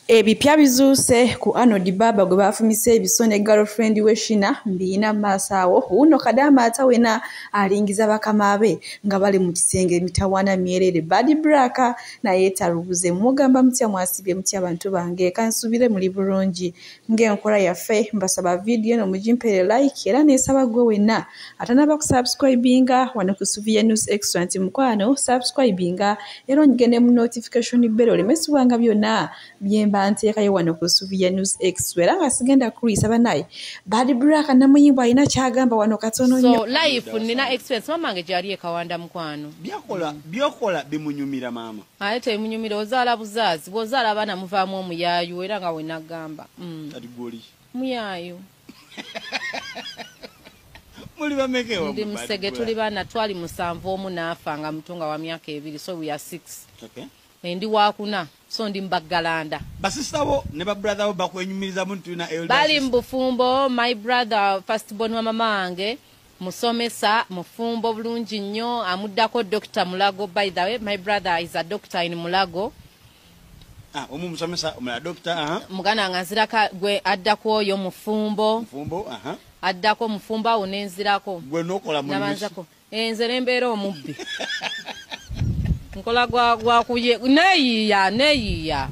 Ebipya bizuuse ku Arnold Baba gwe bafumise ebiso ne girlfriend we Shina mbiina maaso awo. Wuno Kadaama atawena alingiza bakama be nga bali mu kisenge emitawaana myerere. Bad Black naye talubuze. Mugamba mutya, mwasibye mutya abantu bange? Kansubire muli bulungi. Ng'enkola yaffe, mbasaba vidiyo eno mugimpere like, era neesaba gwe wenna atanaba kusubscribinga wano ku Suvia News Extra nti mukwano subscribinga era onyige mu notification bell oleme subwanga byonna byemba nteekayo wano ku Suvia News Extra. Era nga sigenda kulwisa banaye, Bad Black namuyimbwa alina kyagamba wano katono nnyo. So life nina experience, mama wange gyali e Kawanda, mukwano. Byakola bimunyumira maama? Ate temunyumira, ozaala buzaazi, bw'ozaala abaana muvaamu omuyaayu, era nga wenagamba. Kati gwoli? Muyaayu. Muli bameka? Ndi musege, tuli baana, twali 7, omu n'afa nga mutunga wa myaka 2, so we are six. Ndi wakuna, so ndi mbaggalanda. Basista bo ne babrother bo bakwenyumiriza mu nti tulina elder Bali sister? mu bufumbo. My brother first born wa mama wange musomesa, mufumbo bulungi nnyo, amuddako Dr. Mulago. By the way, my brother is a doctor in Mulago. Ah, omu musomesa, omulala doctor, aha. Muganda wange nziraka gwe addako oyo mufumbo. Mufumbo, aha. Addako mufumbo, awo nenzirako. Gwe nokola mulimu ki? Nabanzako nze nembeera omubbi, nkola gwa kuye neeyiiya neeyiiya.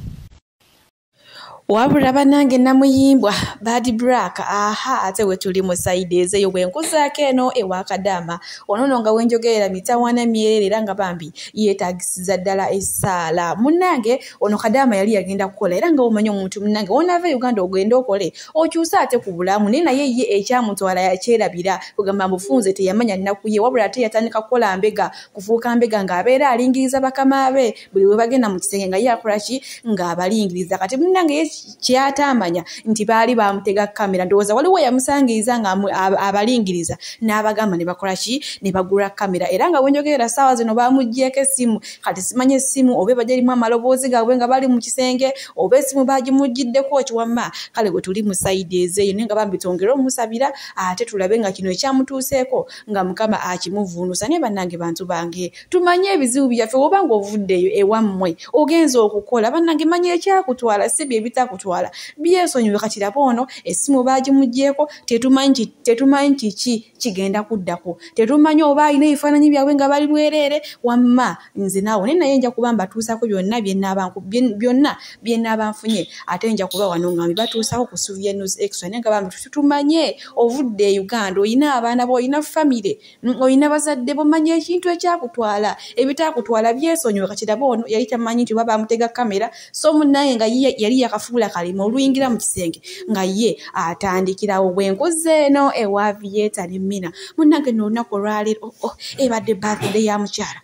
Wabula bannange, namuyimbwa Bad Black, aha, ate we tuli mu side ezeeyo bwe nkuzaako eno ewa Kadaama ono nga wenjogerera mitawaana myerere, era nga bambi yeetagisiza ddala essaala. Munnange ono Kadaama yali yagenda kukola, era nga omanyi omuntu munnange wonaava e Uganda ogende okole okyuse ate ku bulamu, naye naye ye ekyamutwala yakyerabira, kugamba mufunze teyamanya nnaku ye. Wabula ate yatandika kukola mbega, kufuuka mbega, ng'abeera alingiriza bakama be buli we bagenda mu kisenge, nga ye akola ki? Ng'abalingiriza. Kati munnange ye kyatamanya nti baali bamutega kamera. Ndowooza waliwo yamusangiriza nga abalingiriza n'abagamba ne bakola ki? Ne bagula kamera. Era nga wenjogerera ssaawa zino bamuggyeeko essimu. Kati simanya essimu oba ebadde erimu amaloboozi gaabwe nga bali mu kisenge, oba essimu bagimuggyiddeko kiwamma. Kale bwe tuli mu side ezeeyo, naye nga bambi twongere omusabira, ate tulabe nga kino ekyamutuuseeko nga Mukama akimuvuunusa. Naye bannange, bantu bange, tumanye ebizibu byaffe. Oba ng'ovuddeyo ewammwe ogenza okukola, bannange, manya ekyakutwala, si bye bitakutwala byesonyiwe. Kati laba ono essimu bagimuggyeeko, tetumanyi kiki kigenda kuddako, tetumanyi oba alina ebifaananyi byabwe nga bali bwereere. Wamma nze naawe naye nja kuba mbatuusako byonna byonna byenaaba nfunye, ate nja kuba wano nga mbibatuusako ku Suvia News Extra. Naye nga bambi tumanye, ovudde e Uganda, olina abaana bo, olina famire, olina bazadde bo, manya ekintu ekyakutwala, ebitakutwala byesonyiwe. Kati laba ono yali tamanyi nti oba bamutega kamera. So munnaye nga ye yali yakafuula kalima oluyingira mu kisenge nga ye atandikirawo. Bwenkuza eno ewa Vieta ne Mina, munnange, nno olunaku olwaleero, oh, ebadde birthday ya mukyala,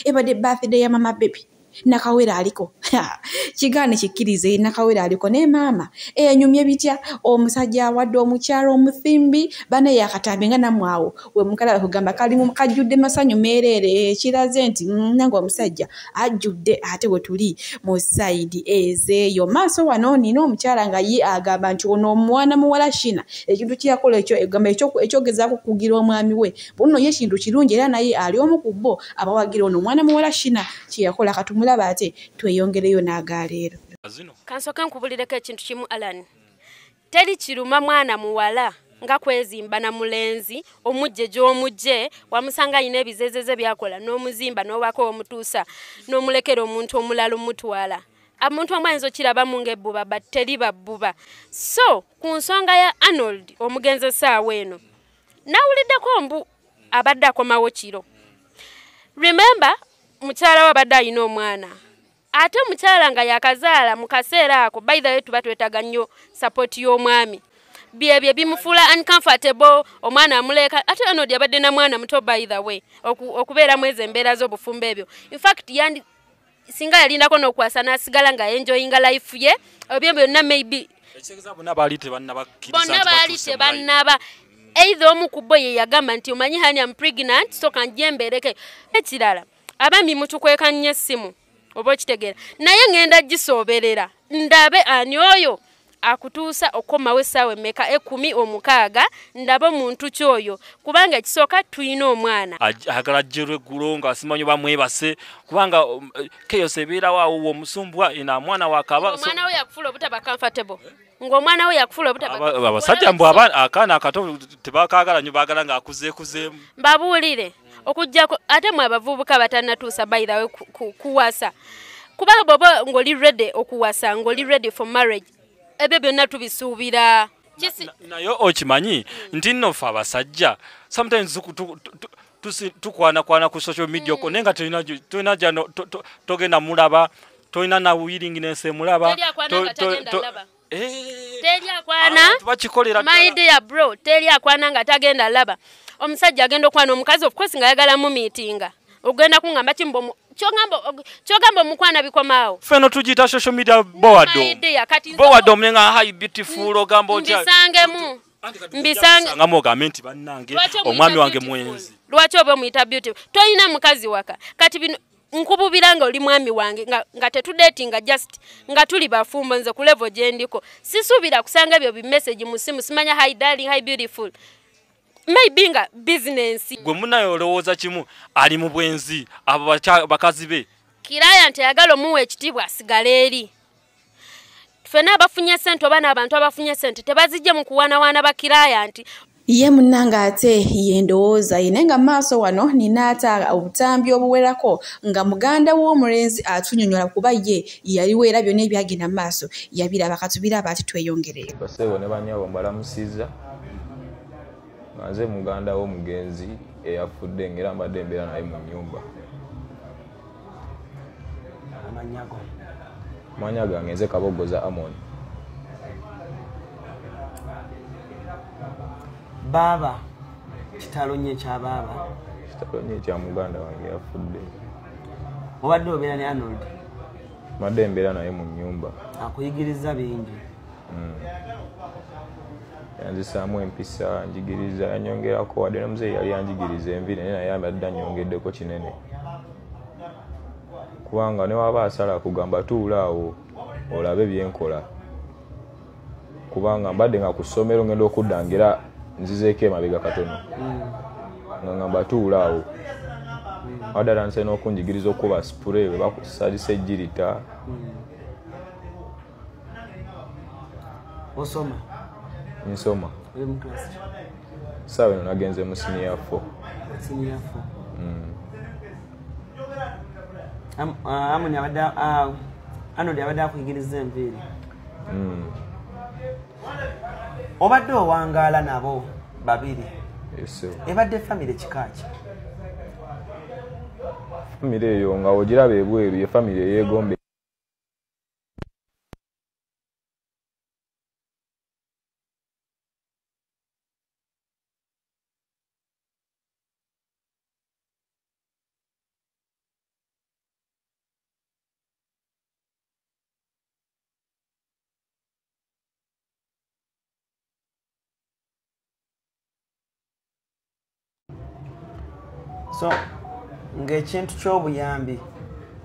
ebadde birthday ya mama baby. Nakawere aliko kigaane kikkirize, nakawere aliko naye maama enyumye bitya? Omusajja awadde omukyalo omuthimbi bane yakatambi nga nammwe awo we mukalaba kugamba kalimu kajjudde masanyu meereere, ekiraze nti nange omusajja ajjudde. Ate we tuli mu side ezeeyo maaso wano nina omukyala nga ye agamba nti ono omwana muwala Shina ekintu kyeyakola ekyo egamba ekyogezaako kukugira omwami we bunno ye kintu kirungi, era naye ali omu ku bo abawagira ono omwana muwala Shina kyeyakola. Katumulaba ate tweyongereyo n'agaleero. Kansooke nkubulireko ekintu kimu, Alan. Teri kiruma mwana muwala nga kwezimba na mulenzi omujje gy'omujje wamusanga alina ebizezeze byakola n'omuzimba n'obako omutuusa n'omulekera omuntu omulala omutwala. Omuntu omu ayinza okirabamu ng'ebbuba, but teriba bbuba. So ku nsonga ya Arnold omugenzi, essaawa eno nawuliddeko mbu abadde akomawo kiro. Remember, mukyala we abadde alina omwana, ate omukyala nga yakazaala mu kaseera ako. By the way, tuba twetaaga nnyo support y'omwami, byebyo bimufuula uncomfortable, omwana amuleka. Ate Arnold abadde na mwana muto, by the way, okubeeramu ezo embeera z'obufumbo ebyo. In fact, yandi singa yalindako n'okwasa n'asigala nga enjoyinga life ye, ebyo byonna maybe Ekitegeeza bonna baali tebannabakkiriza bonna nti baali batuuse mu life. Tebannaba. Either omu ku bo ye yagamba nti, "Omanyi honey, am pregnant, so kanjje mbeereke." Ekirala, abaami mutukweka nnyo essimu, oba okitegeera, naye ŋŋenda gisooberera ndabe ani oyo akutuusa okukomawo essaawa emmeka, 10, 6, ndabe omuntu ki oyo, kubanga ekisooka tulina omwana. Ayagala ajje lweggulo nga simanyi bamwebase, kubanga chaos ebeerawo awo omusumbwa ina mwana wakaba Omwana we yakufu yakufuula obutaba comfortable. Ng'omwana we yakufuula obutaba. Abasajja mbu akaana akato tebakaagala nnyo, baagala ng'akuzeekuzeemu. Mbabuulire okuggyako ate mwe abavubuka batannatuusa by the way kuwasa. Kuba bw'oba ng'oli ready okuwasa, ng'oli ready for marriage, ebyo byonna tubisuubira. Naye okimanyi nti nno ffe abasajja sometimes tukwanakwana ku social media okwo, naye nga tolina togenda mulaba, tolina na willingness emulaba. Teri akwana nga tagenda laba. Teri akwana, my dear bro, teri akwana nga tagenda laba. Omusajja agenda okwana omukazi, of course nga ayagala mu meetinga. Ogenda kungamba kimbo kyogamba omukwana bikomaawo. Ffe tugiyita social media boredom. Boredom nga hi beautiful ogamba otya. Mbisangemu. Mbisangamu ogambe nti bannange omwami wange mwenzi. Lwaki oba omuyita beautiful? Tolina mukazi waka. Kati bino nkububira nga oli mwami wange nga tetudatinga just nga tuli bafumbo, nze ku level gye ndiko. Sisuubira kusanga ebyo bi message mu simu, simanya hi darling, hi beautiful. Maybe nga business. Gwe munayo olowooza kimu ali mu bwenzi abo bakazi be. Kiraya nti ayagala omuwa ekitiibwa asigale eri. Ffenna abafunye ssente oba n'abantu abafunye ssente tebazijje mu kuwaanawaana bakiraya nti ye munnange ate ye ndowooza ye, naye nga maaso wano nina ate obutambi obuwerako nga muganda w'omulenzi atunyonnyola kuba ye yaliwo era byonna ebyagenda mu maaso yabiraba. Katubiraba ate tweyongereyo. Bassebo ne bannyabo mbalamusizza. Nga nze muganda w'omugenzi eyafudde ng'era mbadde mbeera naye mu nnyumba. Amannya gange nze Kabogoza Amon. Baaba, kitalo nnyo ekya baaba. Kitalo nnyo ekya muganda wange yafudde. Obadde obeera ne Arnold? Mbadde mbeera naye mu nnyumba. Akuyigiriza bingi. Yanzisaamu empisa, njigiriza, yanyongerako wadde n'omuzeeyi yali anjigiriza enviiri naye naye abadde annyongeddeko kinene. Kubanga ne waba asala akugamba tuula awo olabe bye nkola. Kubanga mbadde nga ku ssomero ngenda okudda ngera nzizeeko emabega katono. Nga ngamba tuula awo. Abadde atandise n'okunjigiriza okuba spray bwe bakusalisa ejjirita. Osoma? Nsoma. Oli mu class ki? Ssaawa eno nagenze mu senior 4. Senior 4. Amoni abadde Arnold abadde akuyigiriza enviiri. Obadde owangaala nabo babiri. Ebadde famire kika ki? Famire eyo nga ogiraba ebweru ye famire eyeegomba So ng'ekintu ky'obuyambi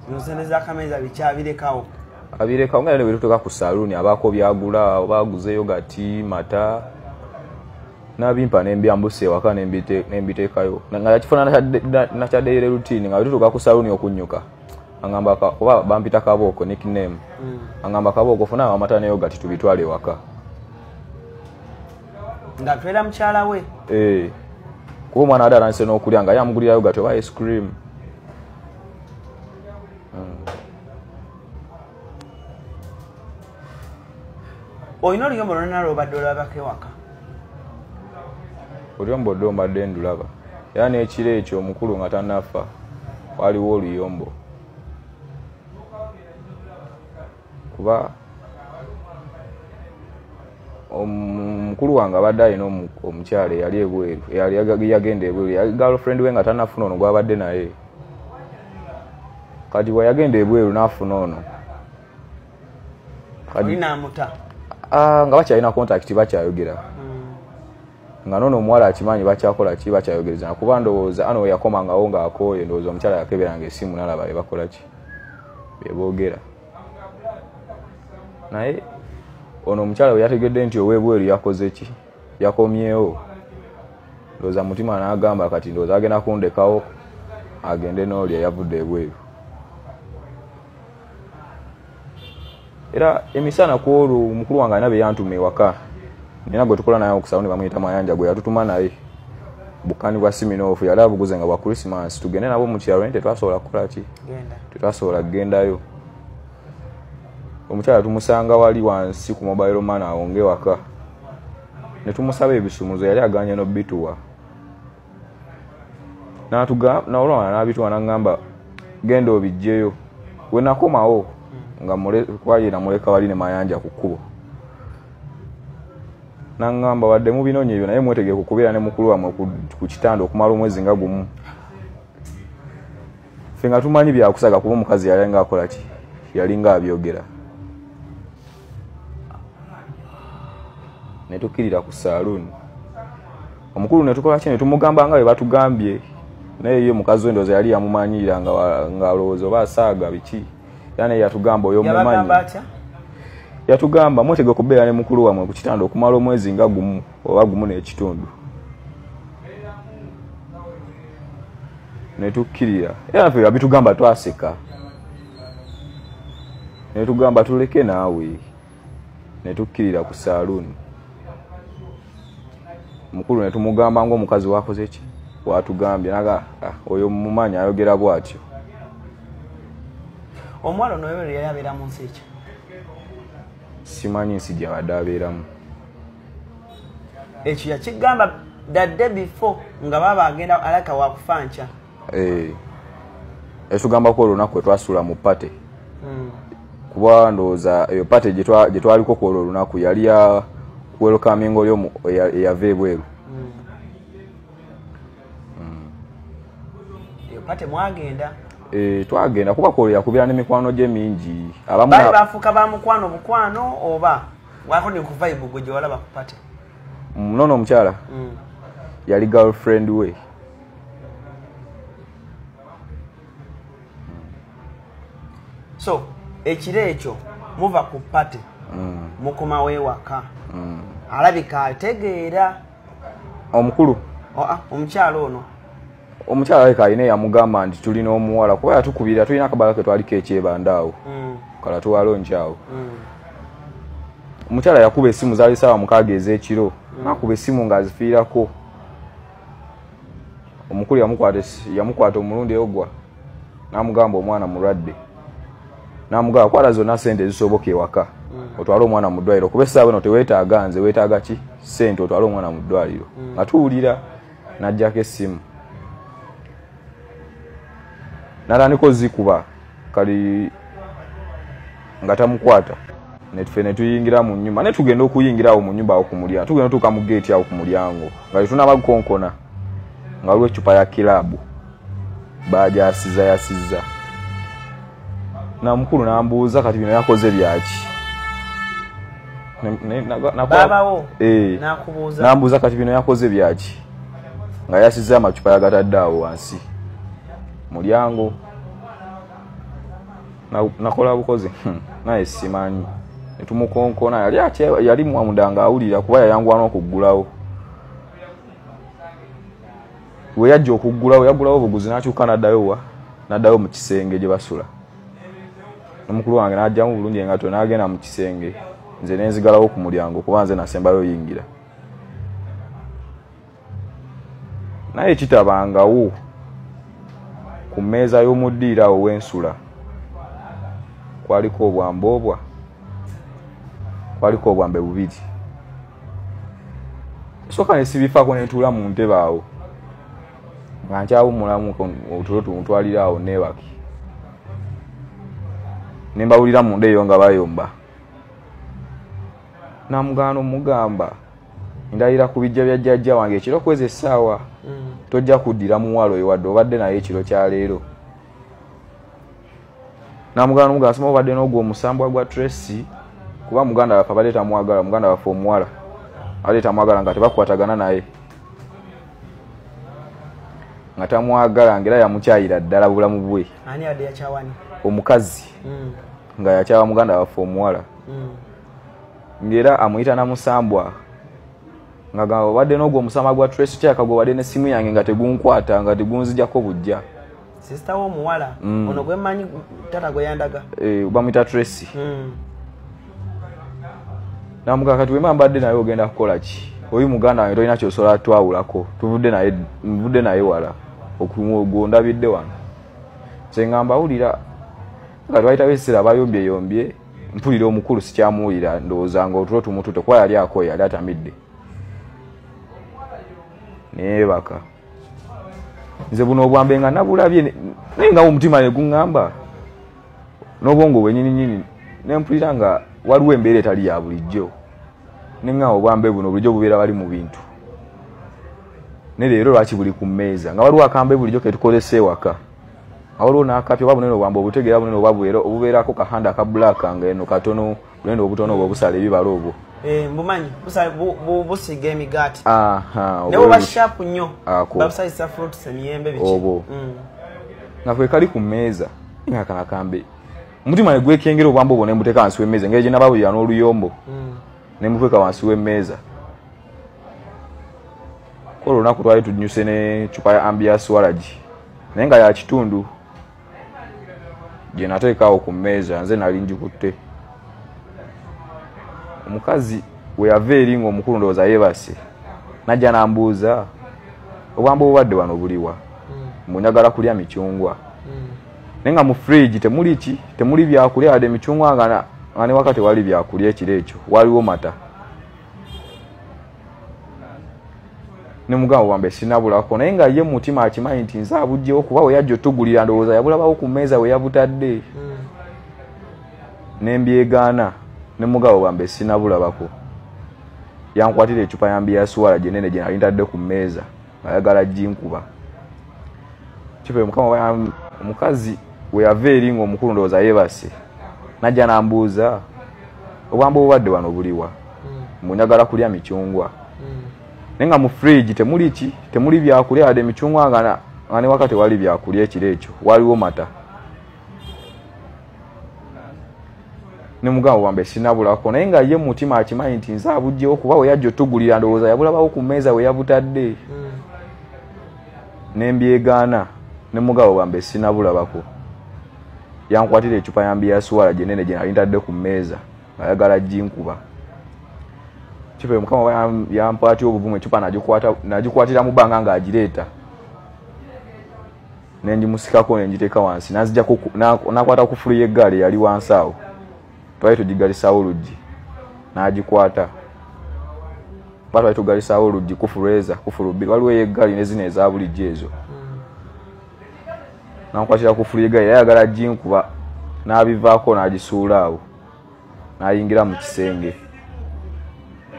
zino ssente z'akameeza bikyabirekawo. Abirekawo nga ne bwe tutuuka ku saluuni abaako byagula oba aguzeeyo gati mata n'abimpa n'embyambusa ewaka n'embiteekayo nga yakifuna nakya daily routine nga bwe tutuuka ku saluuni okunnyuka angamba kuba bampita Kabooko nickname angamba Kabooko funa amata ne yogati tubitwale ewaka nga atwera mukyala we. Kuba omwana adde atandise n'okulya nga yamugulira yogati oba ice cream. Olina oluyombo lwonna lw'obadde olabako ewaka? Oluyombo ddo mbadde ndulaba era n'ekiro ekyo omukulu nga tannafa waliwo oluyombo kuba omukulu wange abadde alina omukyala eyali ebweru, eyali yagenda ebweru, yali girlfriend we nga tannafuna ono gw'abadde naye. Kati bwe yagenda ebweru n'afuna ono. Oli n'amuta? Nga bakyalina contact bakyayogera. Nga n'ono omuwala akimanyi bakyakola ki bakyayogerezana kuba ndowooza ano we yakomangawo ng'akooye ndowooza omukyala yakeberanga essimu n'alaba bye bakola ki bye boogera. Naye ono omukyala bwe yategedde nti ow'ebweru yakoze ki yakomyewo ndowooza mutima n'agamba kati ndowooza agenda kundekawo agende n'oli eyavudde ebweru. Era emisana ku olwo mukulu wange alina be yantuma ewaka, nina gwe tukola naye okusaba ne bamuyita Mayanja, gwe yatutuma naye bukani bwa Siminoff, yali abuguze nga bwa Christmas, tugende nabo mu kyalo, naye tetwasobola kukola ki, tetwasobola kugendayo. Omukyala tumusanga wali wansi ku mobile money awo ng'ewaka, ne tumusaba ebisumuzo, yali aganye n'obituwa. N'olwana n'abituwa n'aŋŋamba genda obiggyeyo. We nakomawo nga kwaye namuleka wali ne Mayanja ku kkubo, n'aŋŋamba wadde mubinoonya ebyo naye mwetegeke okubeera ne mukulu wammwe ku kitanda okumala omwezi nga gumu. Ffe nga tumanyi byakusaga kuba omukazi yali nga akola ki, yali nga abyogera. Ne tukkirira ku saaluuni, omukulu ne tukola ki, ne tumugamba nga bwe batugambye, naye ye mukazi we ndowooza yali yamumanyirira ng'alowooza oba asaaga biki, era naye yatugamba oyo mumanyi. Yatugamba mwetege okubeera ne mukulu wammwe ku kitanda okumala omwezi nga gumu oba gumu n'ekitundu. Ne tukkirira, era naffe yabitugamba twaseka, ne tugamba tuleke naawe. Ne tukkirira ku saaluuni, mukulu ne tumugamba ng'omukazi wakoze ki, watugambye, naga oyo mumanyi ayogera bw'atyo. Omuwala ono yali abeera mu nsi ki? Simanyi nsi gy'abadde abeeramu. Ekyo yakigamba the day before nga baba agenda alaka wakufa nkya. Ekitugambako olunaku twasula mu pate. Kuba ndowooza eyo pate gye twaliko ku olwo olunaku yali ya welcoming oli eyava ebweru. Eyo pate mwagenda? Twagenda kuba kwolwo yakubira n'emikwano gye mingi. Baali bafuuka ba mukwano bukwano oba wako ni ku vibe gwe gye walaba ku pate? Nono omukyala yali girlfriend we. So ekiro ekyo muva ku pate, mukomawo ewaka, alabika ategeera omukulu omukyala ono. Omukyala alabika alina eyamugamba nti tulina omuwala, kuba yatukubira tulina akabala ke twaliko ekyebanda awo, kala tuwalonki awo. Omukyala yakuba essimu, zaali 6:00 ez'ekiro, n'akuba essimu ng'azifiirako. Omukulu yamukwata omulundi ogwa, n'amugamba omwana mulwadde, n'amugamba kwata zonna ssente ezisoboka ewaka otwale omwana mu ddwaliro, kuba essaawa eno teweetaaga nze, weetaaga ki, ssente otwale omwana mu ddwaliro. Nga tuwulira n'aggyako essimu n'atandika ozikuba kali nga tamukwata. Ffe ne tuyingira mu nnyumba, ne tugenda okuyingira awo mu nnyumba awo ku mulyango, tugenda otuuka mu geeti awo ku mulyango nga tetunnaba kukonkona, nga waliwo eccupa ya kiraabu baagyasiza yasizza. Na mukulu n'ambuuza kati bino yakoze byaki? Baabawo n'akubuuza. N'ambuuza kati bino yakoze byaki? Nga yasizza amacupa yagatadde awo wansi mulyango. Nakola bukozi naye simanyi. Ne tumukonkona, yali munda ng'awulira kuba yayanguwa n'okuggulawo. We yajja okuggulawo, yaggulawo obuguzi n'akyuka n'addayo wa? N'addayo mu kisenge gye basula. Omukulu wange n'aggyamu bulungi engatto n'agenda mu kisenge, nze ne nzigalawo ku mulyango kuba nze nasembayo yingira. Naye kitabangawo ku mmeeza y'omuddiiro awo w'ensula kwaliko obwambe obwa, kwaliko obwambe bubiri. Sooka ne sibifaako ne ntuula mu ntebe awo nga nkyawummulamu otulo tumutwalira awo neebake. Ne mbawulira munda eyo nga bayomba. Namugaana omugamba ndayira ku bijja bya jjajja wange ekiro kwezi essaawa tojja kuddira muwala oyo wadde obadde naye ekiro kya leero. Namugaana omugamba sima obadde n'ogwo omusambwa gwa Tracy, kuba muganda waffe abadde tamwagala, muganda waffe omuwala abadde tamwagala nga tebakwatagana naye, nga tamwagala ng'era yamukyayira ddala bulamu bwe. Ani abadde yakyawani? Omukazi nga yakyawa muganda waffe omuwala, ng'era amuyita namusambwa, nga gamba obadde n'ogwo omusambwa gwa Tracy kyaka gw'obadde n'essimu yange nga tegunkwata, nga tegunzijjako bujja. Sisita w'omuwala ono gwe mmanyi taata gwe yandaga. Bamuyita Tracy. Namuga kati wema mbadde naye ogenda kukola ki? Oyu muganda wange tolina ky'osobola twawulako, tuvudde naye, nvudde naye wala, okugondabidde wano. Nze ngamba wulira, nga twayitawo ekiseera bayombyeyombye, mpulira omukulu sikyamuwulira, ndowooza nga otulo tumututte kuba yali akooye, yali atamidde. Neebaka. Nze buno obwambe nga nabulabye, naye nga omutima ne guŋŋamba, n'obwongo bwennyini ne mpulira nga waliwo embeera etali ya bulijjo. Ne ŋŋamba obwambe buno bulijjo bubeera bali mu bintu. Ne leero lwaki buli ku mmeeza? Nga waliwo akambe bulijjo ke tukozesa ewaka. Waliwo n'akapya oba bunene obwambe obutegeera bunene oba obubeerako kahanda aka black nga eno katono, bunene obutono obwo obusala ebibala obwo. Mbumanyi, busiiga emigaati. Aha, ne buba sharp nnyo. Babusazisa fruits, emiyembe biki. Obwo. Nga kwe kali ku mmeeza, nga kano akambe. Omutima ne gwekengera obwambe obwo ne mbuteeka wansi w'emmeeza, engeri gye nababulira n'oluyombo. Ne mbuteeka wansi w'emmeeza. Ku olwo olunaku twali tunyuse n'eccupa ya Ambias Waragi, naye nga ya kitundu gye nateekaawo ku mmeeza, nze nali ngikutte. Omukazi we yava eri ng'omukulu ndowooza yeebase, n'ajja n'ambuuza, obwambe obubadde wano buliwa? Mbu njagala kulya micungwa. Naye nga mu fridge temuli ki? Temuli byakulya wadde emicungwa, nga ne waka tewali byakulya ekiro ekyo, waliwo mata. Ne mugamba wambe sinabulako, naye nga ye mu mutima akimanyi nti nze abuggyewo kuba we yajja otugulira ndowooza yabulabawo ku mmeeza we yabutadde. Ne mbyegaana, ne mugamba wambe sinabulabako. Yankwatira eccupa ya Ambias Waragi ennene gye nali ntadde ku mmeeza, ng'ayagala ginkuba. Kipe mukama omukazi we yava eri ng'omukulu ndowooza yeebase, n'ajja n'ambuuza, obwambe obubadde wano buliwa? Mbu njagala kulya micungwa. Naye nga mu fridge temuli ki? Temuli byakulya wadde emicungwa, nga ne waka tewali byakulya ekiro ekyo, waliwo mata. Ne mugamba wambe sinabulako, naye nga ye mu mutima akimanyi nti nze abuggyewo kuba we yajja otugulira ndowooza yabulabawo ku mmeeza we yabutadde. Ne mbyegaana, ne mugamba wambe sinabulabako. Yankwatira eccupa ya Ambias Waragi ennene gye nali ntadde ku mmeeza, ng'ayagala ginkuba. Kipe mukama yampaatira obuvumu, eccupa nagikwatira mu bbanga ng'agireeta. Ne ngimusikako ne ngiteeka wansi, n'anzijjako n'akwata ku fulu y'eggaali eyali wansi awo. Twali tugigalisaawo oluggi, n'agikwata. Kuba twali tugalisaawo oluggi kufulu kufulu bbiri, waliwo ey'eggaali ne zino eza bulijjo ezo. N'ankwatira ku fulu y'eggaali, yali ayagala ginkuba, n'abivaako n'agisuula awo, n'ayingira mu kisenge.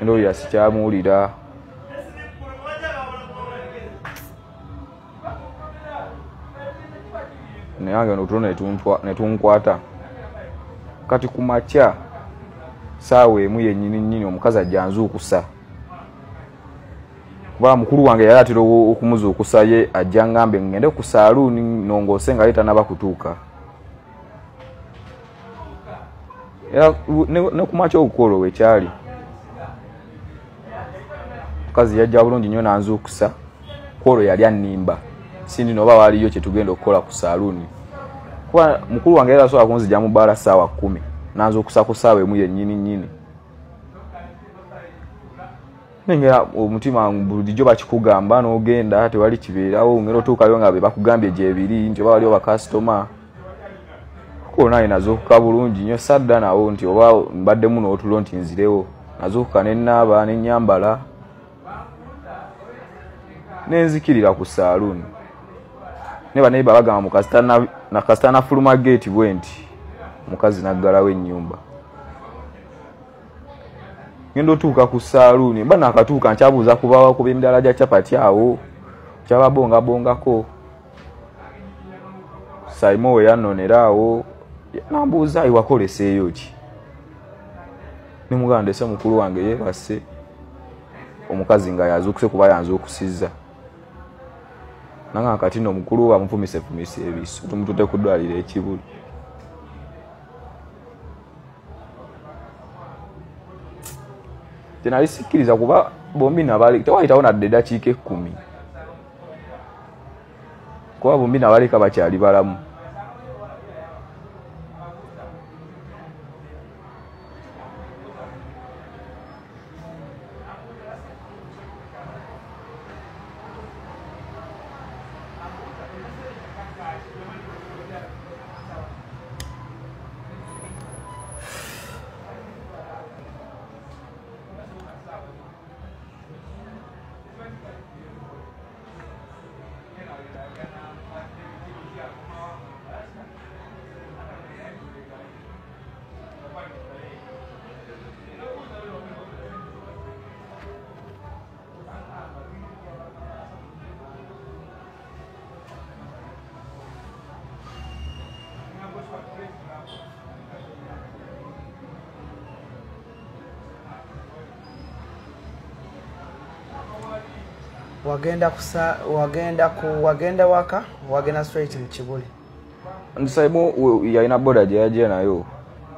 Ndowooza sikyamuwulira. Nange otulo ne tunkwata. Kati ku makya ssaawa emu yennyini nnyini omukazi ajja anzuukusa. Kuba mukulu wange yali atera okumuzuukusa, ye ajja ngambe ngende ku saaluuni nnongoose nga ye tannaba kutuuka. Era ne ku makya okukola we kyali. Omukazi yajja bulungi nnyo n'anzuukusa, ku olwo yali annimba. Sindi n'oba waaliyo kye tugenda okukola ku saaluuni. Kuba mukulu wange yali asobola kunzija mu bbaala ssaawa 10, n'anzuukusa ku ssaawa emu yennyini nnyini. Nengera omutima bulijjo bakikugamba n'ogenda tewali kibeerawo, ngera otuukayo nga be bakugambye gyebiri nti oba waliwo bakasitoma. Ku olwo nange nazuukuka bulungi nnyo, sadda nawo nti oba mbaddemu n'otulo nti nzirewo. Nazuukuka ne nnaaba ne nnyambala, ne nzikirira ku saaluuni. Ne baneighbor bagamba kasita nafuluma geeti bwe nti, omukazi n'aggalawo ennyumba. Ngenda otuuka ku saaluuni, mba naakatuuka nkyabuuza ku b'emidaala gya capati awo, kyababongabongako. Saimo we yannonera awo, n'ambuuza wakoleseeyo ki? Ne mugamba ndese mukulu wange yeebase, omukazi nga yazuukuse kuba yanzuukusizza. Nanga kati nno omukulu we amufumisefumise ebiso, tumututte ku ddwaliro e Kibuli. Tenali sikkiriza kuba bombi nabaleka, tewayitawo nadde eddakiika 10. Kuba bombi nabaleka bakyali balamu. Wagenda waka, wagenda straight mu Kibuli. Nsaimu yalina boda gye yajja nayo.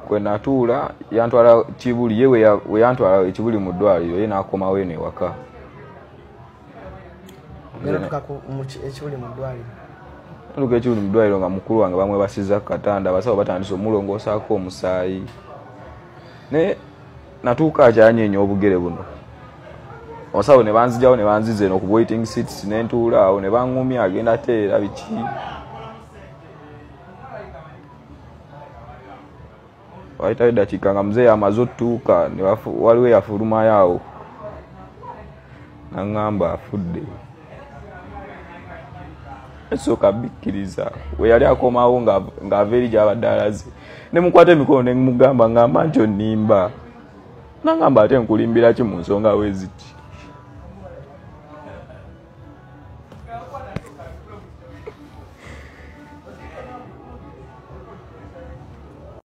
Kwe natuula yantwala Kibuli, ye we yantwala Kibuli mu ddwaliro, ye n'akomawo eno ewaka. Ogenda otuuka Ekibuli mu ddwaliro. Natuuka Ekibuli mu ddwaliro nga mukulu wange bamwebasizza ku katanda, abasawo batandise omulongoosaako omusaayi. Naye natuuka akyanyeenya obugere buno. Abasawo ne banzigyawo ne banziza eno ku waiting seats ne ntuula awo ne baŋŋumya agenda teera biki. Wayitayo eddakiika nga muzeeyi amaze otuuka, waliwo eyafulumayo awo n'aŋŋamba afudde. Esooka bikkiriza we yali akomawo ng'ava eri gy'abadde alaze. Ne mukwata emikono ne mugamba ngamba nti onnimba. N'aŋŋamba ate nkulimbira ki mu nsonga we ziti.